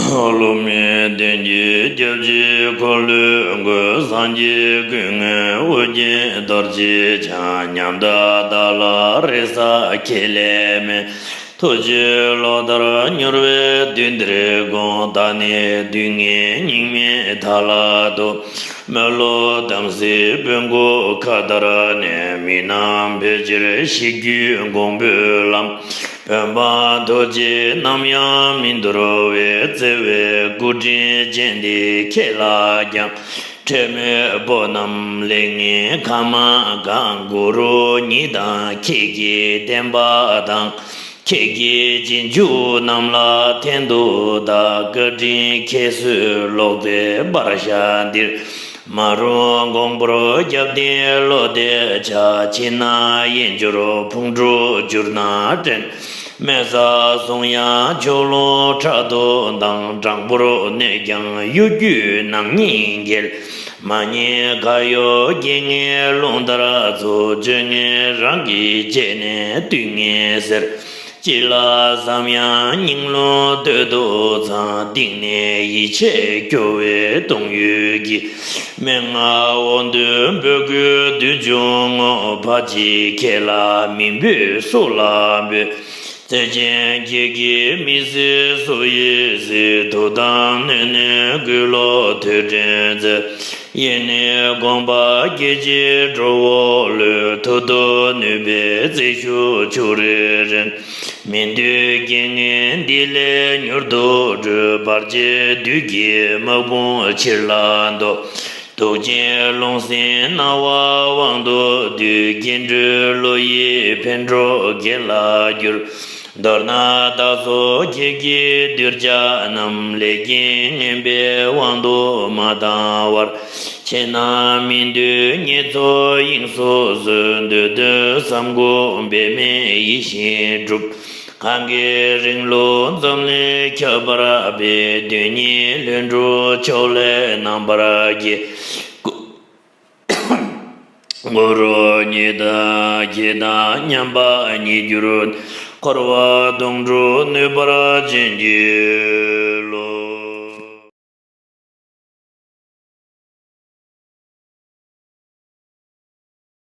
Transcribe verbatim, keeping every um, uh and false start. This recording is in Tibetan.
ལྷོ་མོན་གདན་གྱི་སྐྱབས་རྗེ་འཁོར་ལོས་འགོད། སངས་རྒྱས་ཀུན་དངོས་ཨོ་རྒྱན་རྡོ་རྗེ་འཆང་། ཉམས་དང་དྭགས་ལ་རེ་ས་ཁས་ལེན་མེད། ཐུགས་རྗེའི་གློག་ལྟར་མྱུར་བའི་དུས་འདིར་དགོངས། ད་ནི་སྡུག་བསྔལ་སྙིགས་མའི་མཐའ་ལ་ཐུག། མི་སློབ་དམ་སྲིའི་དཔོན་སྐུ་མཁའ་ལྟར་གནས། མི་རྣམས་འཕེལ་ཕྱིར་གཤེགས་རྒྱུད་དགོངས་པའི་ལམ། བོད་འབངས་ཐུགས་རྗེ་ནམ་ཡང་མི་འདོར་བའི། བརྩེ་བའི་སྐུ་དྲིན་ཅན་འདི་ཁྱེད་ལ་བསྐྱངས། འཕྲལ་མོའི་བོད་རྣམས་ལེགས་ཉེས་ཁ་མ་གང་། གུ་རུ་ཉིད་དང་ཁྱེད་ཀྱི་བསྟན་པ་དང་། ཁྱེད་ཀྱི་རྗེས་འཇུག་རྣམས་ལ་ཕན་དུ་བདག། བཀའ་དྲིན་ཁྱེད་གསོལ་ལོག་སྟེ་བར་ཤ་འདིར། མ་རུངས་དགོངས་པར་རྒྱབ་རྟེན་བློ་གཏད་བྱ། ཕྱི་ནང་དབྱེན་སྦྱོར་ཕུང་དཀྲུག་བསྒྱུར་ན་བྲན། སྨད་ས་སོང་ཡང་ཕྱོགས་ལྷུང་ཕྲག་དོག་དང་། དྲང་པོར་གནས་ཀྱང་གཡོ་སྒྱུས་ནག་ཉེས་འགེལ། མ་ཉེས་ཁ་གཡོགས་རྐྱེན་ངན་རླུང་ལྟར་འཚུབ། སྤྱོད་ངན་རང་གིས་བྱས་ནས་དུས་ངན་ཟེར། ཅི་ལ་བསམ་ཡང་སྙིང་རླུང་སྟོད་དུ་འཚང་། གཏིང་ནས་ཡིད་ཆེས་སྐྱོ་བའི་གཏོང་ཡུལ་གྱི། སྨྲེ་སྔགས་འོ་དོད་འབོད་སྐུལ་བདུད་འབྱུང་ངོ་། ཕ་གཅིག་ཁྱེད་ལ་མི་འབོད་སུ་ལ་འབོད། བརྩེ་ཆེན་ཁྱེད་ཀྱིས་མི་གསོད་སུ་ཡིས་གསོད། ཐུགས་དམ་གནད་ནས་སྐུལ་ལོ་ཐོས་དྲན་མཛོད། ཡེ་ནས་དགོངས་པ་སྐྱེ་མཆེད་འགྲོ་བོ་བློས། མཐུ་སྟོབས་ནུས་པའི་རྩལ་ཤུགས་ཆུ་རེ་རེན། མི་འདོད་རྐྱེན་ངན་འདི་ལས་མྱུར་དུ་སྒྲོལ། བར་ཆད་བདུད་ཀྱི་དམག་དཔུང་ཕྱིར་ལ་བཟློག། དུག་ཅན་རླུང་སེམས་སྣང་བ་དབང་དུ་སྡུས། སྐྱེ་འགྲོའི་བློ་ཡི་ཕན་འགྲོ་དགེ་ལ་བསྒྱུར། མདོར་ན་བདག་སོགས་ཁྱེད་ཀྱི་གདུལ་བྱ་རྣམས། ལས་རྐྱེན་ངན་པས་དབང་དུ་མ་བཏང་བར། ཁྱེད་རྣམས་མི་འདོད་ཉེས་ཚོགས་དབྱིངས་སུ་སོལ། འདོད་དོན་བསམ་དགུ་འབད་མེད་ཡིད་བཞིན་འགྲུབ། གང་གི་རིང་ལུགས་འཛམ་གླིང་ཁྱབ་པར་སྤེལ། དོན་གཉིས་ལྷུན་གྲུབ་ཕྱོགས་ལས་རྣམ་པར་རྒྱལ། གུ་རུ་ཉིད་དང་ཁྱེད་དང་མཉམ་པ་ཉིད་གྱུར། འཁོར་བ་དོང་སྤྲུགས་ནུས་པར་བྱིན་གྱིས་རློབས།